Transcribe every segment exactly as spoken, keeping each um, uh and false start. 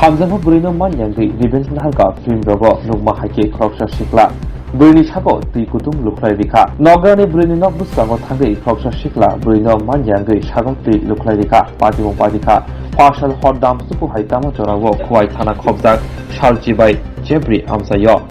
Hamjakma bwrwino man yangwi revenge naharkha film rogo nukma hai khe khoroksa sikla bwrwini sabo twi kutung lukhlai rikha. Nokgrani bwrwini nok bwskango thangwi khoroksa sikla bwrwino man yangwi sago twi lukhlai rikha. Patimung paikha, phasal hor dam suku hai tamo jorao Khowai thana khobjak Salchibai Jebri amchaio.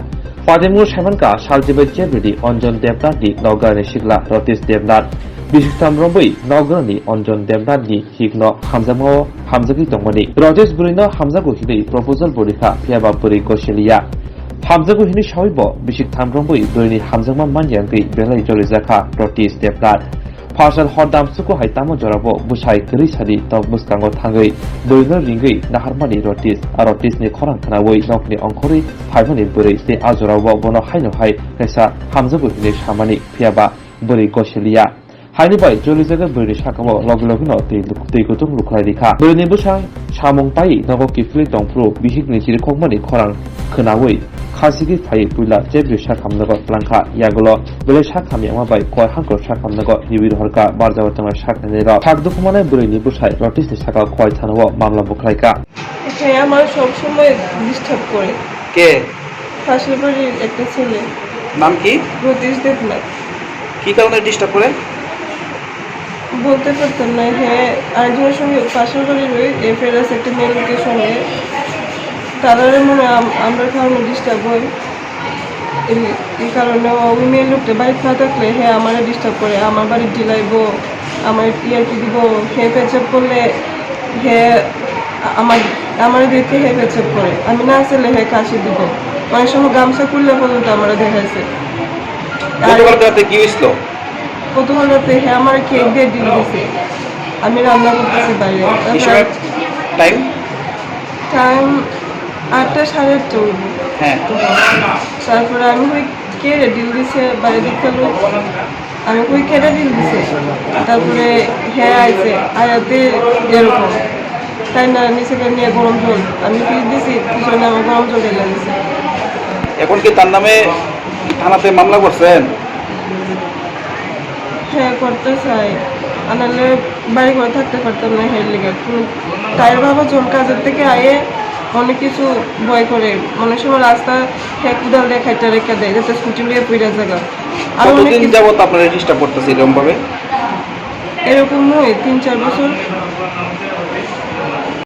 Patimung saimankha Salchibai Jebri di Anjan Debnath di nokgrani sikla Ratish Debnath. Bisingtham rombwi nokgrani Anjan Debnath ni hikno hamjakmao hamjagwi tongmani. Ratish bwrwino hamjago hinwi proposal bo rikha, phiyaba bwrwi gosiliya. Hamjago hinwi sawibo bisingtham rombwi bwrwini hamjakma man yangwi belai jolijakha Ratish Debnath. Phasal hor dam suku hai tamo jorabo bwsai kwrwi sadi nok bwskango thangwi bwrwino ringwi naharmani Ratish. A Ratish ni khorang khnawi nokni ongkhorwi phaimani bwrwi tei a jorao bono haino hai kaisa hamjago hinwi samani, phiyaba bwrwi gosiliya. Haini bai jolijagwi bwrwini sakao logi logino twi, twi kutung lukhlai rikha. Bwrwini bwsang samung pai nogo kiphilwi tongphuru bihikni chirikhokmani khorang khnawi khachigwi phaiwi puila Jebri sakhamnogo tlangkha. Yagulo belai sakhamyama bai Khowai hangkor sakhamnogo riwi rohorkha, barjao tongnai saknainirok. Sak dukhumanai bwrwini bwsai Ratishni sakao Khowai thanao mamla bukhlaikha. হ্যাঁ, আমার সব সময় ডিস্টার্ব করে। কে? পাশের বাড়ির একটা ছেলে। নাম কি? রতিশ দেবনাথ। কি কারণে ডিস্টার্ব করে? বলতে পারতাম না। হ্যাঁ, আরেকজনের সঙ্গে, পাশের বাড়ির ওই অ্যাফেয়ার আছে একটা মেয়ে লোকের সঙ্গে। তারারে মনে হয় আম-, আমরা কারণে ডিস্টার্ব হই। এই, এই কারণে ওই মেয়ে লোকটা বাড়িত না থাকলে হ্যাঁ আমারে ডিস্টার্ব করে, আমার বাড়িত ডিলাইবো, আমার ইয়ার্কি দিব, হে পেচাপ করলে হে আমার, আমার দেখে হে পেচাপ করে, আমি না আসলে হে কাশি দিব, অনেক সময় গামছা খুললে পর্যন্ত আমার দেখাইছে। আর গতকাল রাতে কি হয়েছিল? গতকাল রাতে হে আমার কেক দিয়ে ডিল দিছে, আমি রান্না করতেছি বাইরে। কি সময় টাইম? টাইম আটটা, সাড়ে আটটা হইব। হ্যাঁ। তারপরে আমি ওই কে রে ডিল দিছে বাইরে দেখতে হলো। আমি কই কেটে ডিল দিছে? তারপরে হে আইছে, আয়াতে এরকম। তাই না নিচে নিয়ে গরম জল। আমি ফ্রিজ দিছি, পিছনে আমার গরম জল ঢেলে দিছে। এখন কি তার নামে থানাতে মামলা করছেন? হ্যাঁ, করতে চাই। আনালে বাড়ি ঘরে থাকতে পারতাম না, হের লিগে। তাই বাবা জন কাজের থেকে আয়ে অনেক কিছু ভয় করে। অনেক সময় রাস্তা হে কুদাল দিয়ে খাইতে রেখে দেয়, যাতে স্কুটি নিয়ে পড়ে জায়গা। আর অনেক কতদিন কিছু যাবত আপনারা ডিস্টার্ব করতেছে এরকম ভাবে? এরকম নয়, তিন চার বছর।